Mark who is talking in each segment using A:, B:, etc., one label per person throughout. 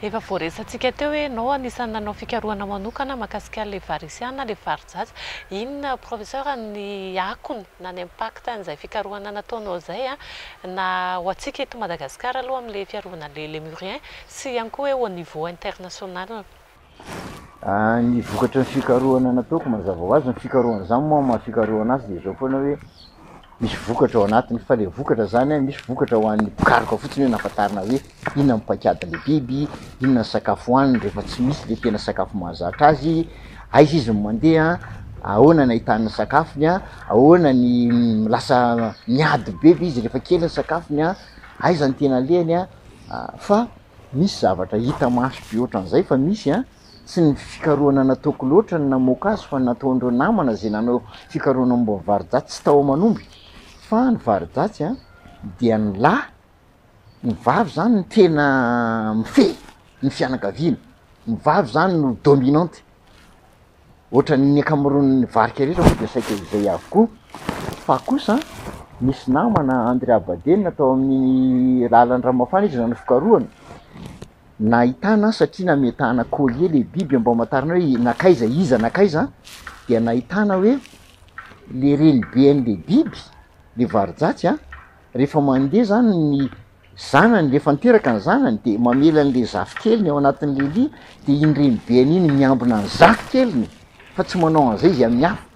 A: Efa voaresatsika teo hoe ianao anisan'ny nanao fikarohana manokana mahakasika an'ilay varisiana, ilay varijaja. Inona professeur ny akony na ny impact an'izay fikarohana nataonao izay na ho antsika eto Madagasikara aloha amin'ilay fiarovana an'ilay lémurien sy ihany koa hoe au niveau international?
B: Ny vokatry ny fikarohana nataoko mazava ho azy, ny fikarohana zany moa maha fikarohana azy de zao foana hoe misy vokatra ao anatiny fa le vokatra zany an, misy vokatra ho an'ny mpikaroka fotsiny hoe nahafantarana hoe inona ny paikadin'le biby, inona ny sakafo hohaniny rehefa tsy misy le tena sakafo mahazatra azy, aiza izy no mandeha, ahoana ny ahitany ny sakafony an, ahoana ny lasa miady be ve izy rehefa kely ny sakafony an, aiza ny tena alehany an, fa misy zavatra hita maso be ohatran'izay fa misy an, tsy ny fikarohana nataoko loatra no namoaka azy fa nataon'ireo namana izay nanao fikarohana momba ny varijatsy tsy tao Manomby fa ny varijatsy an dia ny lahy, ny vavy zany no tena mifehy ny fianakaviana, ny vavy zany no dominante. Ohatran'ny ankamaroan'ny varika rehetra moa dia saika izay avokoa, fa kosa nisy namana André Abadena tao amin'ny lalan'i Ramafana izy nanao fikarohana, nahitana satria nametahana collier le biby mba hamantarana hoe nankaiza iza nankaiza dia nahitana hoe le reniben'le biby le varijatsy an, rehefa mandeha zany ny zanany rehefa niteraka ny zanany de mamela an'le zafikeliny ao anatin'le lia de iny renibeny iny miambina ny zafikeliny fa tsy manao an'izay izy amin'ny hafa,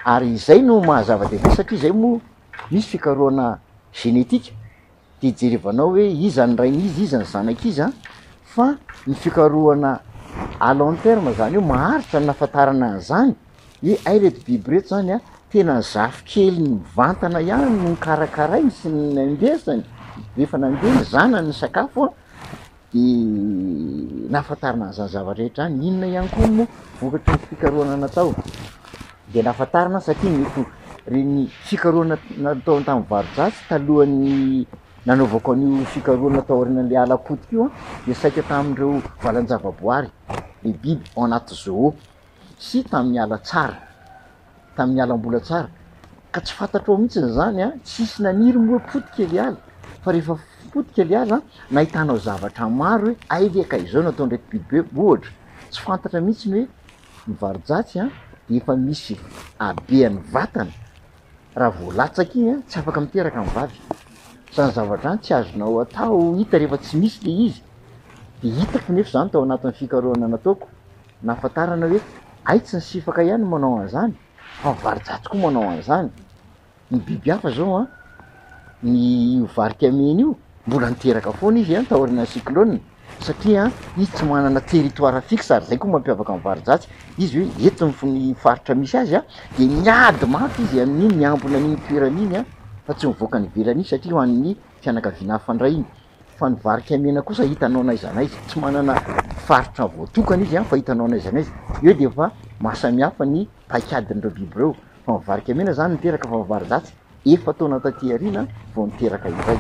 B: ary izay no maha zava-dehibe satria izay moa misy fikarohana genetika de ijerevanao hoe iza ny rain'iza iza ny zanak'iza fa ny fikarohana à long terme zany hoe maharitra ny nahafantarana an'izany hoe hay reto biby reto zany an, tena ny zafikeliny mivantana ihany no nokarakarainy sy nandesany, rehefa nandeha ny zanany nisakafo an, de nahafantarana an'izany zavatra rehetra zany, inona ihany koa moa vokatry ny fikarohana natao, de nahafantarana satria mety ho reny fikarohana natao tamin'ny varodratsy talohan'ny nanaovako an'io fikarohana tao aorianan'le ala potika io an, de saika tamin'ireo valan-javaboary, le biby ao anaty zoo. sy tamin'ny ala tsara, tamin'ny ala mbola tsara, ka tsy fantatrao mihitsy zany an, tsisy naniry moa hoe potika le ala, fa rehefa potika le ala nahitanao zavatra maro hoe hay ve ka izao no ataon'ireto biby be, ohatra tsy fantatra mihitsy ny hoe ny varijatsy an de efa misy habean'ny vatana raha vao latsaka iny an tsy afaka miteraka ny vavy, zany zavatra zany tsy azonao atao hita rehefa tsy misy le izy, de hitako nefa zany tao anatin'ny fikarohana nataoko. Nahafantarana hoe hay tsy ny sifaka ihany no manao an'izany fa ny varijatsy koa manao an'izany. Ny biby hafa zao an, ny io varika mena io mbola niteraka foana izy an taorian'ny cyclone satria izy tsy manana territoire fixe ary zay koa mampiavaka ny varijatsy, izy hoe eto ny f- ny faritra misy azy an de miady mafy izy amin'iny miambina an'iny toerana iny an fa tsy mivoaka any ivelany iny satria ho an'ny fianakaviana hafa indray iny. Fa ny varika mena kosa hitanao n'aiza n'aiza, tsy manana faritra voatokana izy an, fa hitanao n'aiza n'aiza, eo de efa mahasamihafa ny paikadin'ireo biby ireo, fa ny varika mena zany niteraka fa ny varijatsy efa-taona taty aoriana vao niteraka indray.